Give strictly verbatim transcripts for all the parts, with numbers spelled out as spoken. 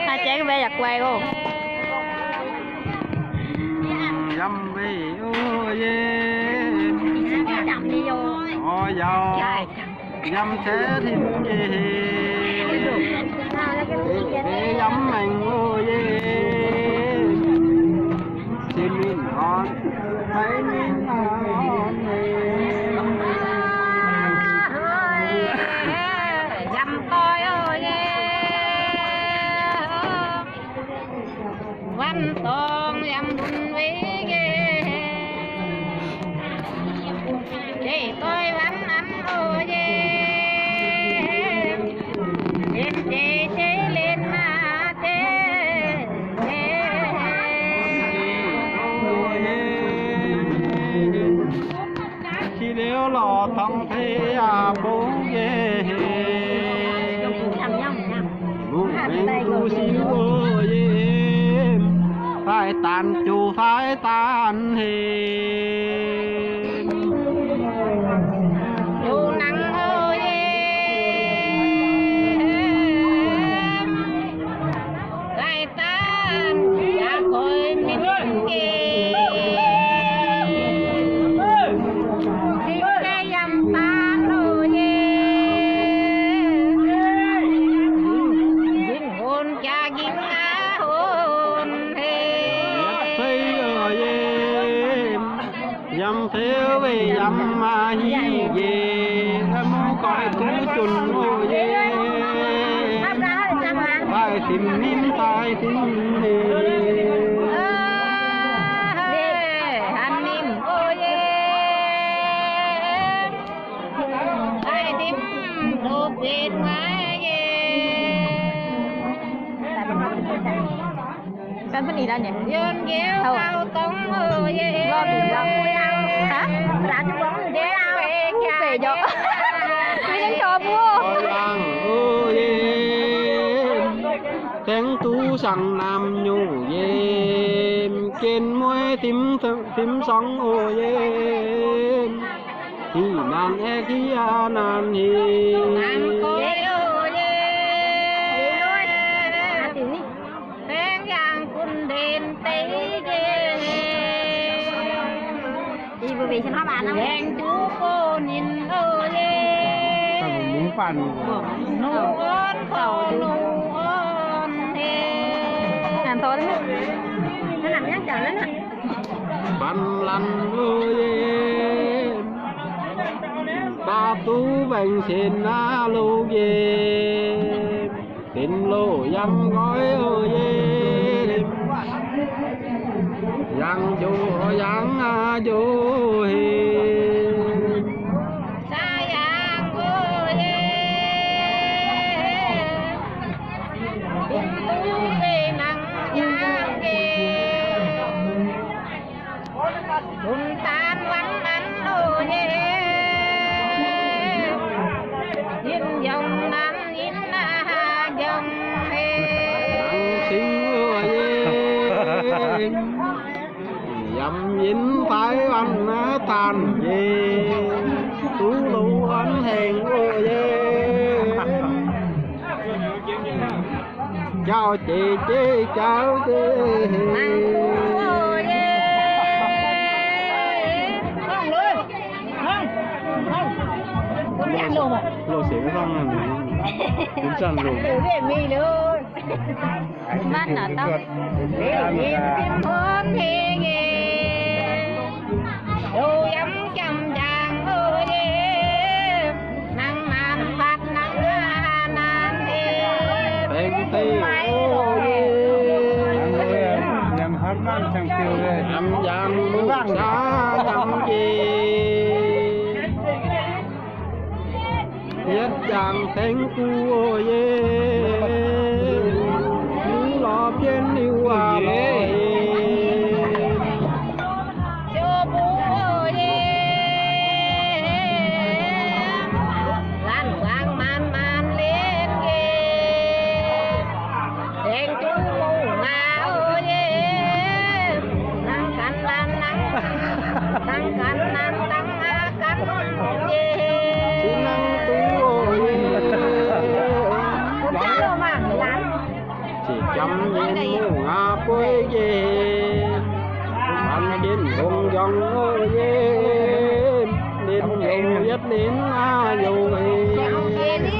Hả, chén bé giặc quay không? Yăm bé, ôi, ôi, yăm. Ôi, yăm. Yăm thế thìn kì hì. Ê, ê, yăm mèng ô yê. Xin min hòn. Hãy min hòn. Yăm tôi ô yê. Văn tông yăm đun vế ghê. Chê tôi văn ăn ô yê. Lên chê chê lên mà chê. Chê. Khi nếu lo thăng thế à bố ghê. Bố mẹ bố xin ô yê. Phải tàn chủ phải tàn hê. Chủ năng ô yê. Phải tàn, chả khỏi mít kì. Xin cái yăm tàn ô yê. Gính hôn chả gính á hôn hê. Thầy ô yê. Yăm thế về yăm mà hí ghê. Em mô coi cứ chun ô yê. Phải thím nín, phải thím nín. Ơ, hê, hăn nín ô yê. Phải thím đô pết mà yê. Căn phân ý là nhỉ? Yơn gheo Thôi. Tao tông ô yê. Lo thì lo. Hả? Là chú bóng. Gheo ê chà. Bể gió. Đi lên cho mua. Ôi lăng ô yê. Teng tu sang nam nhu yê. Kên muối thím th-, thím sóng ô yê. Hí nan ê hí a nan hí. Nan cô ô yê. Teng yang kun đen tê yê. Đi bộ về xin hóp ăn không? Yang chú cô nín ô yê. Sao mà muốn bàn? Nụ ôn khổ nụ ôn hê. Ăn thôi đấy. Nó nằm nhắc chở lắm ạ. Bắn lăn ô yê. Ta tu vẹn xin na lô yê. Tín lô yăm gói ô yê. Yăm dô yăm a dô hê. Sa yăm ô yê. Tín tu bê năng yăm kê. Bun tan văn ăn ô yê. Yên dòng ăn yên na dòng hê. Ăn xin ô yê. Yăm yên thái văn na tan yê. Tú lô ăn hẹn ô yê. Chào chị, chị, chào chị. Ăn ô yê. Không, lôi. Không, không. Cũng chặn luôn mà. Lô xế cái răng này. Cũng chặn luôn. Để về mì luôn. Văn hả tao? Để yên tim hôn hê ghê. Ô yăm chăm chàng ô yê. Năng man phát năng a nan hê. Teng tê ô yê. Năng hát năng chàng kiều ghê. Chăm chàng mục sa chăm chê. Yết chàng teng cu ô yê. Lu lo piên lu a lo yê. Chô bu ô yê. Lan vang man man lên ghê. Teng cu mông ngà ô yê. Năng căn lan năng. Năng căn Dòng ô yêm, nên dầu yết nên a dầu hê. Dòng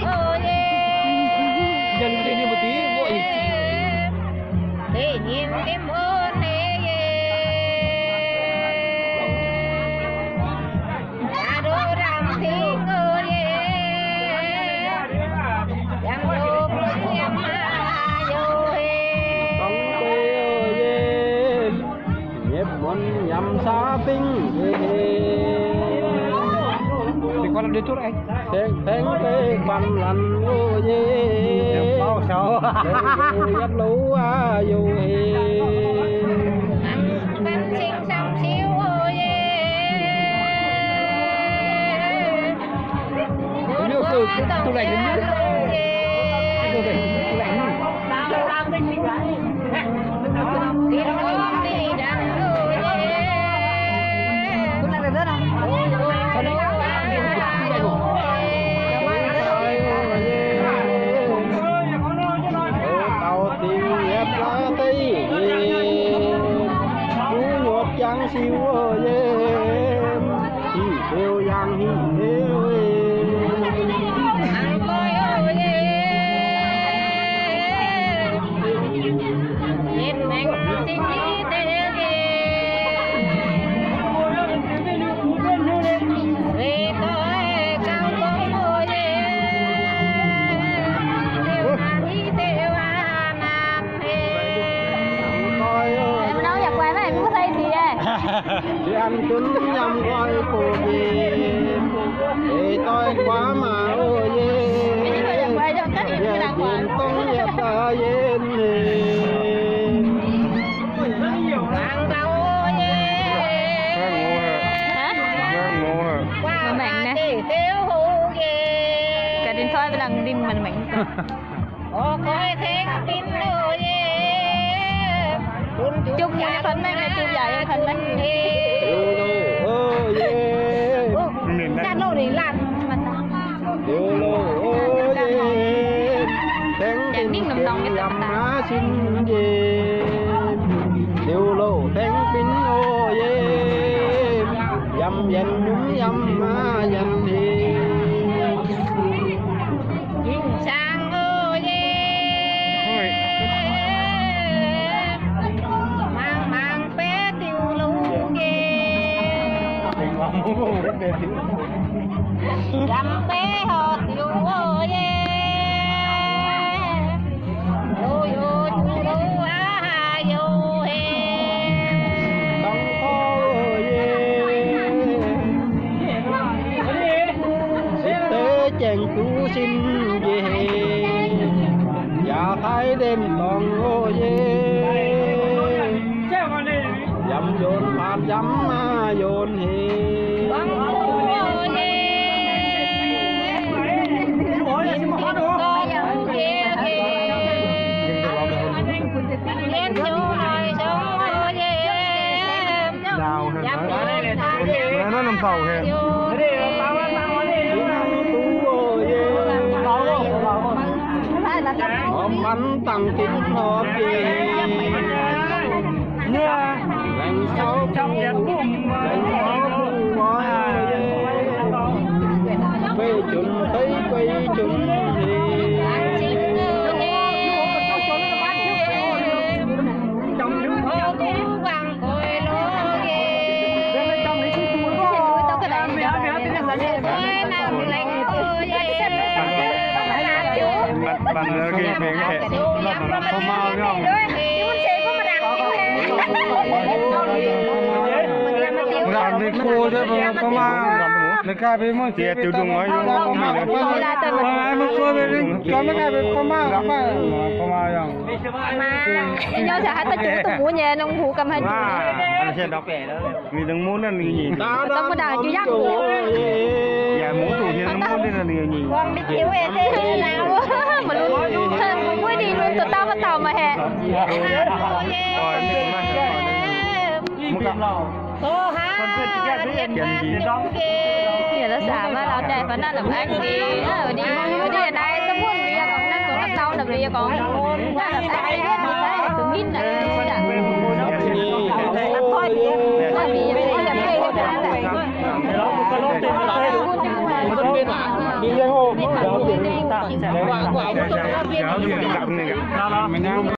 ô yêm, Nhếp môn nhắm xa tinh. Thì con đi chút anh. Theng theng tê quan lăn ô yê. Bao sao. Lê yết lũ a yô hê. Ăn, ăn xinh xăm xíu ô yê. Tủ lạnh, tủ lạnh. Tàu tiếng nhép lá tây. Chú nhột chăng siêu ơi. Hỉ theo yang hỉ theo ê. Ăn coi ơi ê. Em mẹng xin đi tê ê. Ê coi cao bông ơi ê. Theo hả đi theo hả nam ê. Em nói giặc quay mà em có thấy gì ê. Đi ăn trứng nhắm gói cô đi. Để tôi khóa mà ô yê. Yên tâm yên ta yên hê. Ăn đâu ô yê. Hả? Màn hình nè. Cái điện thoại với lăng đinh màn hình. Ô coi theng pin ô yê. Chụp mũi khăn mẹng này, chụp dài khăn mẹng. Ô yê. Ô, chăn nô đi lăn. Ô yê. Theng pin nông nông cái tâm ta. Má xin yê. Ô theng pin ô yê. Yăm yên nhúng yăm má yên hê. Sang ô yê. Mang mang pé tiu lu yê. Dăm pé hot yu ô yê. Ô yô chu lu a ha yô hê. Đăng ô yê. Sít tê chèng tu xin yê hê. Yà thái đêm tòng ô yê. Yăm yôn phạt yăm ma yôn hê. Băng ô yê. Yên yô ai sống ô yê. Đào hả? Nó nằm tàu hả? Hòm bắn tăng kính hòm kì. Lành sáu trong điện bùm. Lành sáu bùm. Quê chốn Tây, quê chốn Tây. Bạn, bạn nhớ cái phim ấy. Không mau không? Bạn đi cô chứ không mau. Người ta bị mất. Thì tiểu đúng nói không không mình. Không ai mà cô bị đi. Cho nó cái bị không mau, không mau. Không mau không? Mà, nhau sẽ hát ta chú tụi bố nhé, nông bố cầm hai chú. Mà, anh sẽ đọc. Người đang muốn là người nhỉ? Tao mà đào chứ yắc. Dạ, muốn tụi hiền muốn đi là người nhỉ? Quang đi thiếu ê thế nào? Mà luôn, quên đi luôn, tụi tao bắt tao mà hè. Rồi, đi, đi, đi. Tô ha, yên tâm kì. Giờ nó xả mà lao chạy, phần ăn làm ăn kì. Ờ, đi, đi ở đây, tao muốn đi, còn ăn, còn ăn tao, đập đi, còn ăn, làm ăn kì, hết một cái, tụi mình là, là thôi, là vì,